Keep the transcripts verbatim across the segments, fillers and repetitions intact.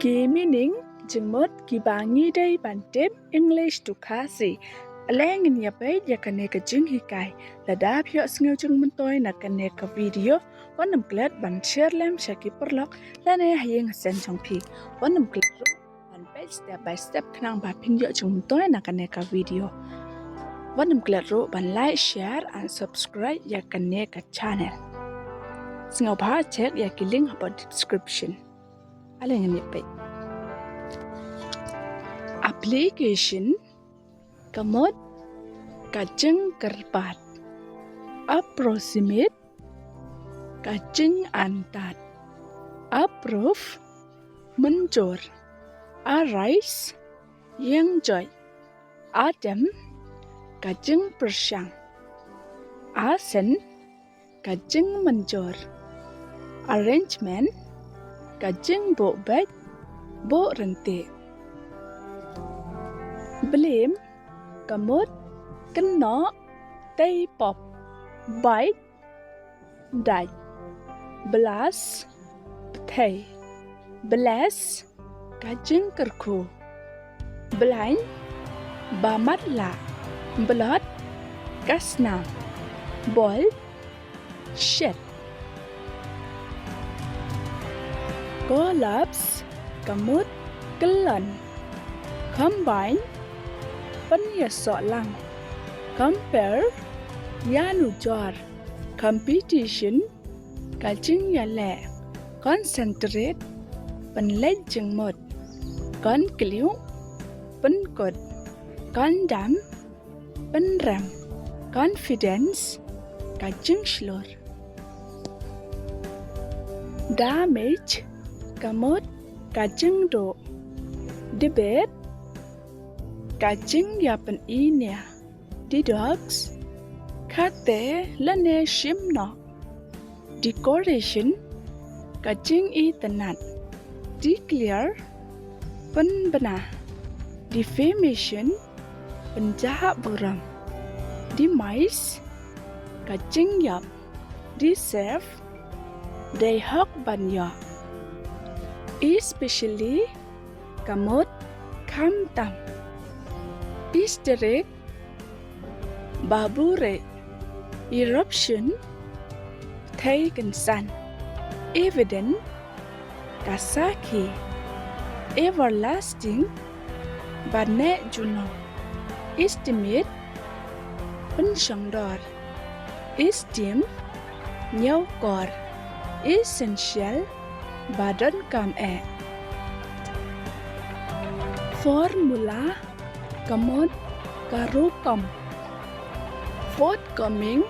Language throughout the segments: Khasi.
Ki meaning jingmut kiba ngi dei ban tip English to Khasi. Ale ngin ïa peit ïa kane ka jinghikai. Lada phi ïohsngew jingmyntoi na kane ka video, wat nym klet ban share lem sha ki paralok lane ha ïing ha sem jong phi. Wat nym klet ruh ban peit step by step khnang ba phin ïoh jingmyntoi na kane ka video. Wat nym klet ruh ban like, share and subscribe ïa kane ka channel. Sngewbha check ïa ki link hapoh description. Ale ngin ïa peit. Application, ka mut ka jingkyrpad. Approximate, ka jingantat. Approve, mynjur. Arise, ïeng joit. Attempt, ka jingpyrshang. Assent, ka jingmynjur. Arrangement, ka jingbuh beit, buh ryntih. Blame, ka mut kynnoh, tei pop. Bite, dait. Blast, bthei. Bless, ka jingkyrkhu. Blind, ba matlah. Blot, ka snam. Bolt, shet. Collapse, ka mut kyllon. Combine, pynïasoh lang. Compare, ïanujor. Competition, ka jingïaleh. Concentrate, pynleit jingmut. Conclude, pynkut. Condemn, pynrem. Confidence, ka jingshlur. Damage, ka mut ka jingduh. Debate, ka jingïapyninia. Deduct, khate lane shim noh. Decoration, ka jingitynnad. Declare, pynbna. Defamation, pynjah burom. Demise, ka jingïap. Deserve, dei hok ban ïoh. Especially, ka mut khamtam. Hysteric, ba buhrieh. Eruption, bthei kynsan. Evident, ka sakhi. Everlasting, ba neh junom. Estimate, pynshongdor. Esteem, ñiewkor. Essential, ba donkam eh. Formula, ka mut ka rukom. Forthcoming,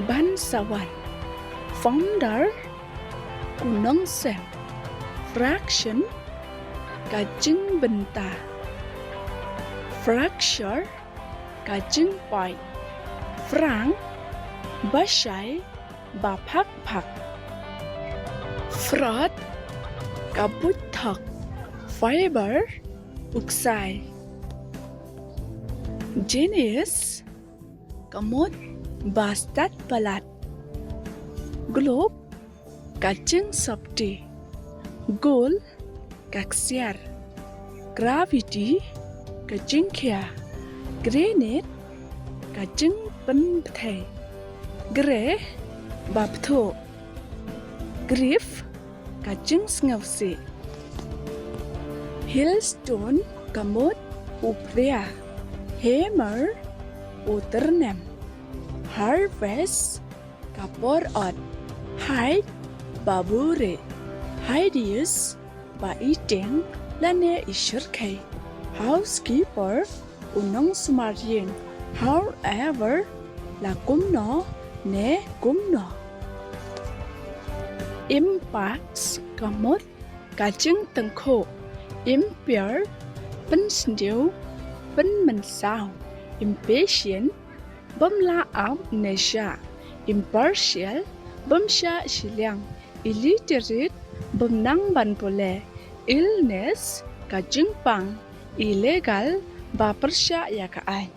ban sa wan. Founder, u nongsem. Fraction, ka jingbynta. Fracture, ka jingpait. Frank, ba shai, ba phak phak. Froth, ka buit thok. Fiber, u ksai. Genius, ka mut ba stad palat. Globe, ka jingsopti. Gold, ka ksiar. Gravity, ka jingkhia. Granite, ka jingpynbthei. Grey, ba bthuh. Grief, ka jingsngewsih. Hailstone, ka mut u phria. Hammer, u tyrnem. Harvest, ka por ot. Hide, ba buhrieh. Hideous, ba iteng lane ishyrkhei. Housekeeper, u nongsumar ïing. However, la kumno ne kumno. Impacts, ka mut ka jingtyngkhuh. Impair, pynsniew, pynmynsaw. Impatient, bym lah ap ne shah. Impartial, bym shah shiliang. Illiterate, bym nang ban pule. Illness, ka jingpang. Illegal, ba pyrshah ïa ka aiñ.